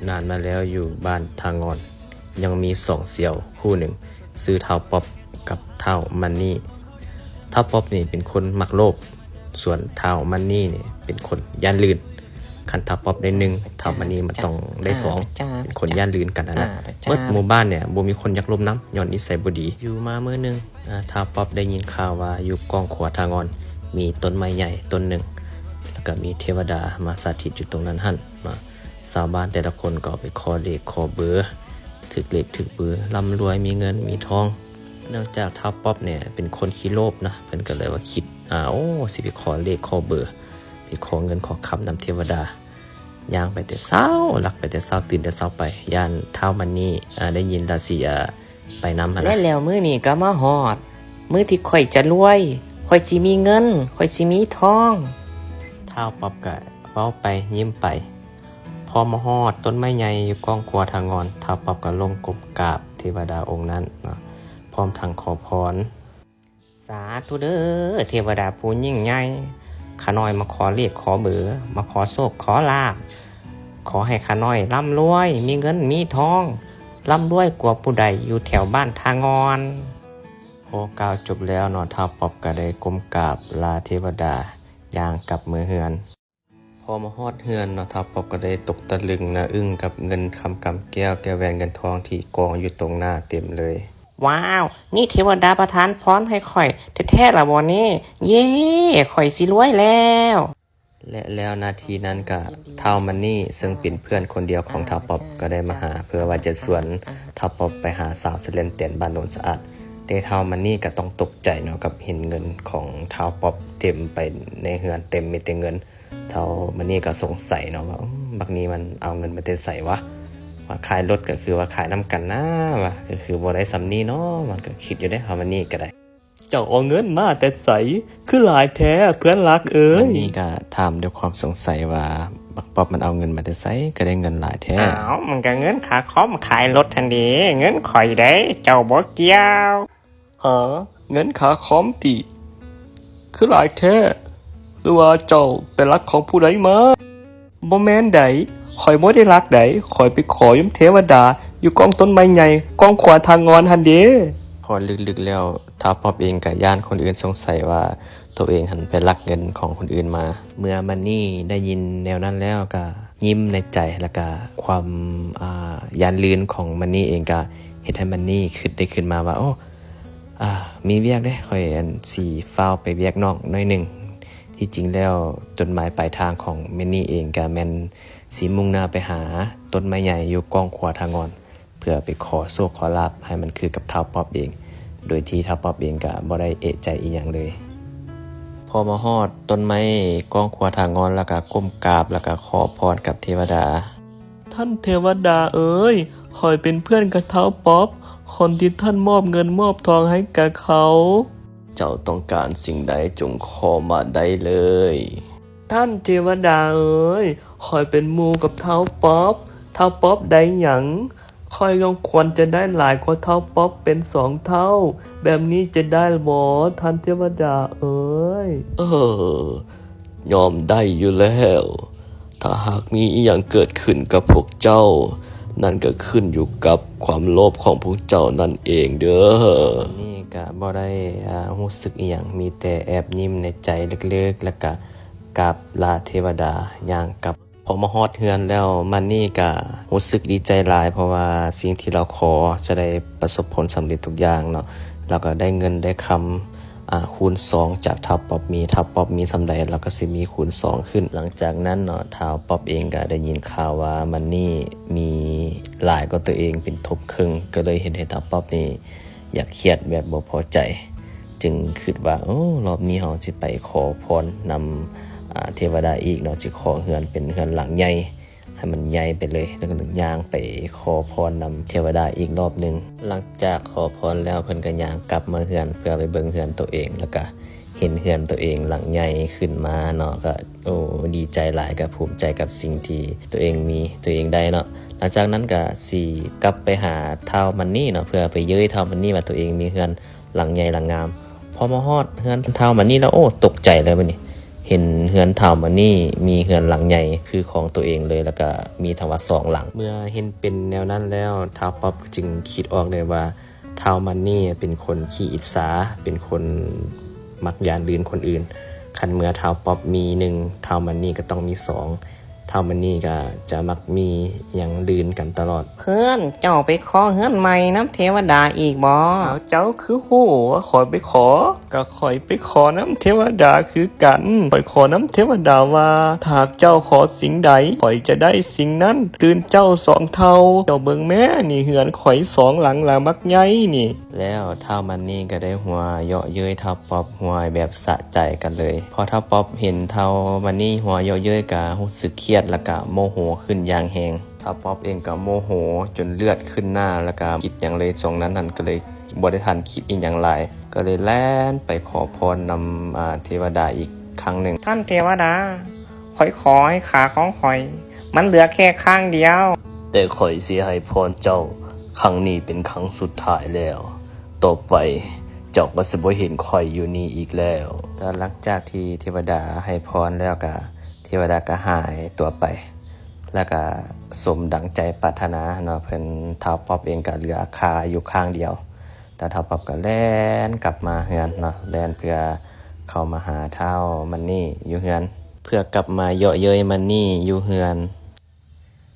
ນານມາແລ້ວຢູ່ບ້ານທ່າງ່ອນ ຍັງມີສອງສ່ຽວຄູ່ໜຶ່ງ ຊື່ທ້າວປັອບກັບທ້າວມັນນີ. ທ້າວປັອບນີ້ເປັນຄົນມັກໂລບ, ສ່ວນທ້າວມັນນີນີ້ເປັນຄົນຢ້ານລື່ນ. ຄັນທ້າວປັອບໄດ້ໜຶ່ງ ທ້າວມັນນີມັນຕ້ອງໄດ້ສອງ, ເປັນຄົນຢ້ານລື່ນກັນຫັ້ນນະ. ໝົດໝູ່ບ້ານນີ້ບໍ່ມີຄົນຢາກລົມນຳ ຍ້ອນນິໄສບໍ່ດີ. ຢູ່ມາມື້ໜຶ່ງ ອາ ທ້າວປັອບໄດ້ຍິນຂ່າວວ່າຢູ່ກ້ອງຂົວທ່າງ່ອນ ມີຕົ້ນໄມ້ໃຫຍ່ຕົ້ນໜຶ່ງ ແລ້ວກໍມີເທວະດາມາສະຖິດຢູ່ຕົງນັ້ນຫັ້ນເນາະ. ຊາວບ້ານແຕ່ລະຄົນກໍໄປຂໍເລກຂໍເບີ ຖືກເລກຖືກເບີ ລ່ຳລວຍ ມີເງິນມີທອງ. ເນື່ອງຈາກທ້າວປັອບນີ້ເປັນຄົນຂີ້ໂລບນະ ເພິ່ນກໍເລີຍວ່າຄິດ ອາ ໂອ້ ຊິໄປຂໍເລກຂໍເບີ ໄປຂໍເງິນຂໍຄຳນຳເທວະດາ. ຍ່າງໄປແຕ່ເຊົ້າ ລັກໄປແຕ່ເຊົ້າ ຕື່ນແຕ່ເຊົ້າໄປ ຢ້ານທ້າວມັນນີ ອາ ໄດ້ຍິນແລ້ວຊິ ອາ ໄປນຳຫັ້ນນະ. ແລະແລ້ວມື້ນີ້ກໍມາຮອດ ມື້ທີ່ຂ້ອຍຈະລວຍ ຂ້ອຍຊິມີເງິນ ຂ້ອຍຊິມີທອງ. ທ້າວປັອບກໍເວົ້າໄປຍິ້ມໄປ. ພໍມາຮອດຕົ້ນໄມ້ໃຫຍ່ຢູ່ກ້ອງຂົວທ່າງ່ອນ ທ້າວປັອບກໍລົງກົ້ມກາບເທວະດາອົງນັ້ນເນາະ ພ້ອມທັງຂໍພອນ. ສາທຸເດີ້ ເທວະດາຜູ້ຍິ່ງໃຫຍ່, ຂ້ານ້ອຍມາຂໍເລກຂໍເບີ ມາຂໍໂຊກຂໍລາບ, ຂໍໃຫ້ຂ້ານ້ອຍລ່ຳລວຍ ມີເງິນມີທອງ ລ່ຳລວຍກວ່າຜູ້ໃດຢູ່ແຖວບ້ານທ່າງ່ອນ. ພໍກ່າວຈົບແລ້ວເນາະ ທ້າວປັອບກໍໄດ້ກົ້ມກາບລາເທວະດາ ຍ່າງກັບເມືອເຮືອນ. ພໍມາຮອດເຮືອນເນາະ ທ້າວປັອບກໍໄດ້ຕົກຕະລຶງໜ້າອຶ້ງກັບເງິນຄຳກຳແກ້ວ ແກ້ວແຫວນເງິນທອງທີ່ກອງຢູ່ຕົງໜ້າເຕັມເລີຍ. ວ້າວ! ນີ້ເທວະດາປະທານພອນໃຫ້ຂ້ອຍແທ້ໆລະບໍນີ້? ເຢ້! ຂ້ອຍຊິລວຍແລ້ວ. ແລະແລ້ວນາທີນັ້ນກະທ້າວມັນນີ ເຊິ່ງເປັນເພື່ອນຄົນດຽວຂອງທ້າວປັອບ ກໍໄດ້ມາຫາ ເພື່ອວ່າຈະຊວນທ້າວປັອບໄປຫາສາວສະແລນແຕນບ້ານໂນນສະອາດ. ແຕ່ທ້າວມັນນີກໍຕ້ອງຕົກໃຈເນາະ ກັບເຫັນເງິນຂອງທ້າວປັອບເຕັມໄປໃນເຮືອນ ເຕັມມີແຕ່ເງິນ. ທ້າວມັນນີກໍສົງໄສເນາະວ່າ ອືມ ບັກນີ້ມັນເອົາເງິນມາແຕ່ໃສວະ? ວ່າຂາຍລົດກໍຄືວ່າຂາຍນຳກັນນາ ວ່າ ກໍຄືບໍ່ໄດ້ສ່ຳນີ້ເນາະ. ມັນກໍຄິດຢູ່ເດ້ ທ້າວມັນນີກໍໄດ້. ເຈົ້າເອົາເງິນມາແຕ່ໃສ ຄືຫຼາຍແທ້ ເພື່ອນລັກເອີຍ? ມັນນີກໍຖາມດ້ວຍຄວາມສົງໄສວ່າ ບັກປັອບມັນເອົາເງິນມາແຕ່ໃສ ຄືໄດ້ເງິນຫຼາຍແທ້? ອ້າວ ມັນກໍເງິນຄ່າຄອມຂາຍລົດຫັ້ນເດ ເງິນຂ້ອຍເດ້ ເຈົ້າບໍ່ກ່ຽວ. ຫາ ເງິນຄ່າຄອມຕິ ຄືຫຼາຍແທ້ ຫຼືວ່າເຈົ້າໄປລັກຂອງຜູ້ໃດມາ? ບໍ່ແມ່ນໃດ ຂ້ອຍບໍ່ໄດ້ລັກໃດ ຂ້ອຍໄປຂໍນຳເທວະດາຢູ່ກ້ອງຕົ້ນໄມ້ໃຫຍ່ ກ້ອງຂົວທ່າງ່ອນຫັ້ນເດ. ພໍລຶກໆແລ້ວ ທ້າວປັອບເອງກໍຢ້ານຄົນອື່ນສົງໄສວ່າໂຕເອງຫັ້ນໄປລັກເງິນຂອງຄົນອື່ນມາ. ເມື່ອມັນນີໄດ້ຍິນແນວນັ້ນແລ້ວກໍຍິ້ມໃນໃຈ ແລ້ວກໍຄວາມ ອ່າ ຢ້ານລື່ນຂອງມັນນີເອງກໍເຮັດໃຫ້ມັນນີຄິດໄດ້ຂຶ້ນມາວ່າ ໂອ້ ອ່າ ມີວຽກເດ້ ຂ້ອຍ ອັນ ຊິຟ້າວໄປວຽກນອກໜ້ອຍໜຶ່ງ. ທີ່ຈິງແລ້ວ ຈຸດໝາຍປາຍທາງຂອງມັນນີເອງກະແມ່ນຊິມຸ່ງໜ້າໄປຫາຕົ້ນໄມ້ໃຫຍ່ຢູ່ກ້ອງຂົວທ່າງ່ອນ ເພື່ອໄປຂໍໂຊກຂໍລາບໃຫ້ມັນຄືກັບທ້າວປັອບເອງ ໂດຍທີ່ທ້າວປັອບເອງກະບໍ່ໄດ້ເອະໃຈອີ່ຫຍັງເລີຍ. ພໍມາຮອດຕົ້ນໄມ້ກ້ອງຂົວທ່າງ່ອນ ແລ້ວກະກົ້ມກາບ ແລ້ວກະຂໍພອນກັບເທວະດາ. ທ່ານເທວະດາເອີຍ, ຂ້ອຍເປັນເພື່ອນກັບທ້າວປັອບ, ຄົນທີ່ທ່ານມອບເງິນມອບທອງໃຫ້ແກ່ເຂົາ. ເຈົ້າຕ້ອງການສິ່ງໃດຈົ່ງຂໍມາໄດ້ເລີຍ. ທ່ານເທວະດາເອີຍ, ຂ້ອຍເປັນໝູ່ກັບທ້າວປັອບ, ທ້າວປັອບໄດ້ຫຍັງ, ຂ້ອຍກໍຄວນຈະໄດ້ຫຼາຍກວ່າທ້າວປັອບເປັນສອງເທົ່າ, ແບບນີ້ຈະໄດ້ບໍ່ ທ່ານເທວະດາເອີຍ? ເອີ ຍອມໄດ້ຢູ່ແລ້ວ. ຖ້າຫາກມີອີ່ຫຍັງເກີດຂຶ້ນກັບພວກເຈົ້າ, ນັ້ນກໍຂຶ້ນຢູ່ກັບຄວາມໂລບຂອງພວກເຈົ້ານັ້ນເອງເດີ້. ນີ້ກະບໍ່ໄດ້ ອາ ຮູ້ສຶກອີ່ຫຍັງ, ມີແຕ່ແອບຍິ້ມໃນໃຈເລິກໆ ແລ້ວກະກາບລາເທວະດາ ຍ່າງກັບ. ພໍມາຮອດເຮືອນແລ້ວ, ມັນນີ້ກະຮູ້ສຶກດີໃຈຫຼາຍ, ເພາະວ່າສິ່ງທີ່ລາວຂໍຈະໄດ້ປະສົບຜົນສຳເລັດທຸກຢ່າງເນາະ. ລາວກໍໄດ້ເງິນໄດ້ຄຳ ອາ ຄູນສອງຈາກທ້າວປັອບມີ, ທ້າວປັອບມີສ່ຳໃດ ລາວກໍຊິມີຄູນສອງຂຶ້ນ. ຫຼັງຈາກນັ້ນເນາະ, ທ້າວປັອບເອງກໍໄດ້ຍິນຂ່າວວ່າມັນນີ້ມີຫຼາຍກວ່າຕົວເອງເປັນທົບເຄິ່ງ, ກໍເລີຍເຮັດໃຫ້ທ້າວປັອບນີ້ຢາກຄຽດແບບບໍ່ພໍໃຈ, ຈຶ່ງຄິດວ່າ ໂອ້ ລອບນີ້ເຮົາຊິໄປຂໍພອນນຳ ອາ ເທວະດາອີກເນາະ, ຊິຂໍເຮືອນເປັນເຮືອນຫຼັງໃຫຍ່ ໃຫ້ມັນໃຫຍ່ໄປເລີຍ ແລ້ວກໍຍ່າງໄປຂໍພອນນຳເທວະດາອີກລອບໜຶ່ງ. ຫຼັງຈາກຂໍພອນແລ້ວ ເພິ່ນກໍຍ່າງກັບມາເຮືອນ ເພື່ອໄປເບິ່ງເຮືອນໂຕເອງ ແລ້ວກໍເຫັນເຮືອນໂຕເອງຫຼັງໃຫຍ່ຂຶ້ນມາເນາະ, ກໍ ໂອ້ ດີໃຈຫຼາຍ ກໍພູມໃຈກັບສິ່ງທີ່ໂຕເອງມີ ໂຕເອງໄດ້ເນາະ. ຫຼັງຈາກນັ້ນກໍຊິກັບໄປຫາທ້າວມັນນີ້ເນາະ ເພື່ອໄປເຍີ້ຍທ້າວມັນນີ້ວ່າໂຕເອງມີເຮືອນ ຫຼັງໃຫຍ່ຫຼັງງາມ. ພໍມາຮອດເຮືອນທ້າວມະນີແລ້ວ ໂອ້ ຕົກໃຈເລີຍບາດນີ້, ເຫັນເຮືອນທ້າວມະນີມີເຮືອນຫຼັງໃຫຍ່ຄືຂອງໂຕເອງເລີຍ ແລ້ວກະມີທັງວ່າສອງຫຼັງ. ເມື່ອເຫັນເປັນແນວນັ້ນແລ້ວ ທ້າວປັອບຈຶ່ງຄິດອອກໄດ້ວ່າ ທ້າວມະນີເປັນຄົນຂີ້ອິດສາ ເປັນຄົນມັກຢ້ານລື່ນຄົນອື່ນ. ຄັນເມື່ອທ້າວປັອບມີໜຶ່ງ ທ້າວມະນີກໍຕ້ອງມີສອງ ທ້າວມະນີກໍຈະມັກມີຫຍັງລື່ນກັນຕະຫຼອດ. ເພື່ອນ ເຈົ້າໄປຂໍເຮືອນໃໝ່ນຳເທວະດາອີກບໍ? ອ້າວ ເຈົ້າຄືຮູ້ວ່າຂ້ອຍໄປຂໍ? ກໍຂ້ອຍໄປຂໍນຳເທວະດາຄືກັນ. ຂ້ອຍຂໍນຳເທວະດາວ່າ ຖ້າຫາກເຈົ້າຂໍສິ່ງໃດ ຂ້ອຍຈະໄດ້ສິ່ງນັ້ນຄືນເຈົ້າສອງເທົ່າ. ເຈົ້າເບິ່ງແມ້ ນີ້ເຮືອນຂ້ອຍສອງຫຼັງລະບັກໃຫຍ່ນີ້. ແລ້ວທ້າວມະນີກໍໄດ້ຫົວເຍາະເຍີ້ຍທ້າວປັອບ ຫົວແບບສະໃຈກັນເລີຍ. ພໍທ້າວປັອບເຫັນທ້າວມະນີຫົວເຍາະເຍີ້ຍ ກໍຮູ້ສຶກຄຽດ ແລ້ວກໍໂມໂຫຂຶ້ນຢ່າງແຮງ. ທ້າວປັອບເອງກໍໂມໂຫຈົນເລືອດຂຶ້ນໜ້າ ແລ້ວກໍຄິດຫຍັງເລີຍ ຊ່ວງນັ້ນຫັ້ນກໍເລີຍບໍ່ໄດ້ທັນຄິດອີ່ຫຍັງຫຼາຍ ກໍເລີຍແລ່ນໄປຂໍພອນນຳ ອາ ເທວະດາອີກຄັ້ງໜຶ່ງ. ທ່ານເທວະດາ, ຂ້ອຍຂໍໃຫ້ຂາຂອງຂ້ອຍ ມັນເຫຼືອແຄ່ຂ້າງດຽວ. ແຕ່ຂ້ອຍຊິໃຫ້ພອນເຈົ້າຄັ້ງນີ້ເປັນຄັ້ງສຸດທ້າຍແລ້ວ. ຕໍ່ໄປເຈົ້າກໍຈະບໍ່ເຫັນຂ້ອຍຢູ່ນີ້ອີກແລ້ວ. ກໍຫຼັງຈາກທີ່ເທວະດາໃຫ້ພອນແລ້ວ ກໍເທວະດາກໍຫາຍຕົວໄປ ແລ້ວກໍສົມດັ່ງໃຈປາດຖະໜາເນາະ. ເພິ່ນ ທ້າວປັອບເອງກໍເຫຼືອຂາຢູ່ຂ້າງດຽວ. ແລ້ວທ້າວປັອບກໍແລ່ນກັບມາເຮືອນເນາະ ແລ່ນເພື່ອເຂົ້າມາຫາທ້າວມະນີຢູ່ເຮືອນ ເພື່ອກັບມາເຍາະເຍີ້ຍມະນີຢູ່ເຮືອນ.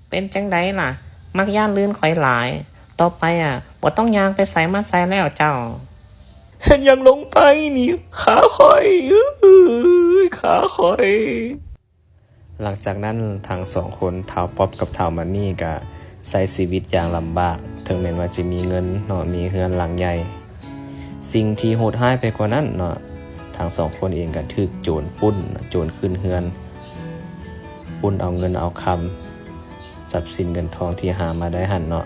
ເປັນຈັ່ງໃດລະ? ມັກຢ້ານລື່ນຂ້ອຍຫຼາຍ. ຕໍ່ໄປອະ ບໍ່ຕ້ອງຍ່າງໄປໃສມາໃສແລ້ວເຈົ້າ. ເຮັດຫຍັງລົງໄປນີ້? ຂາຂ້ອຍ ເອີຍ ຂາຂ້ອຍ. ຫຼັງຈາກນັ້ນທັງສອງຄົນ ທ້າວປັອບກັບທ້າວມະນີ ກະໃຊ້ຊີວິດຢ່າງລຳບາກ. ເຖິງແມ່ນວ່າຈະມີເງິນເນາະ ມີເຮືອນຫຼັງໃຫຍ່, ສິ່ງທີ່ໂຫດຮ້າຍໄປກວ່ານັ້ນເນາະ ທັງສອງຄົນເອງກະຖືກໂຈນປຸ້ນ, ໂຈນຂຶ້ນເຮືອນ ປຸ້ນເອົາເງິນເອົາຄຳ ຊັບສິນເງິນທອງທີ່ຫາມາໄດ້ຫັ້ນເນາະ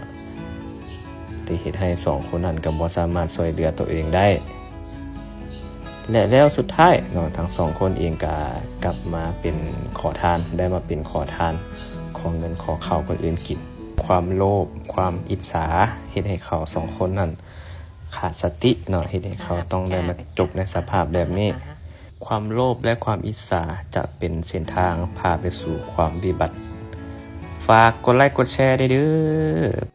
ທີ່ເຮັດໃຫ້ສອງຄົນຫັ້ນກໍບໍ່ສາມາດຊ່ວຍເຫຼືອຕົວເອງໄດ້ ແລະ ແລ້ວສຸດທ້າຍເນາະ ທັງສອງຄົນເອງກໍກັບມາເປັນຂໍທານ, ໄດ້ມາເປັນຂໍທານ, ຂໍເງິນຂໍເຂົ້າຄົນອື່ນກິນ. ຄວາມໂລບ, ຄວາມອິດສາ ເຮັດໃຫ້ເຂົາສອງຄົນນັ້ນຂາດສະຕິເນາະ, ເຮັດໃຫ້ເຂົາຕ້ອງໄດ້ມາຈົບໃນສະພາບແບບນີ້. ຄວາມໂລບ ແລະ ຄວາມອິດສາຈະເປັນເສັ້ນທາງພາໄປສູ່ຄວາມວິບັດ. ຝາກກົດໄລກົດແຊແດ່ເດີ້.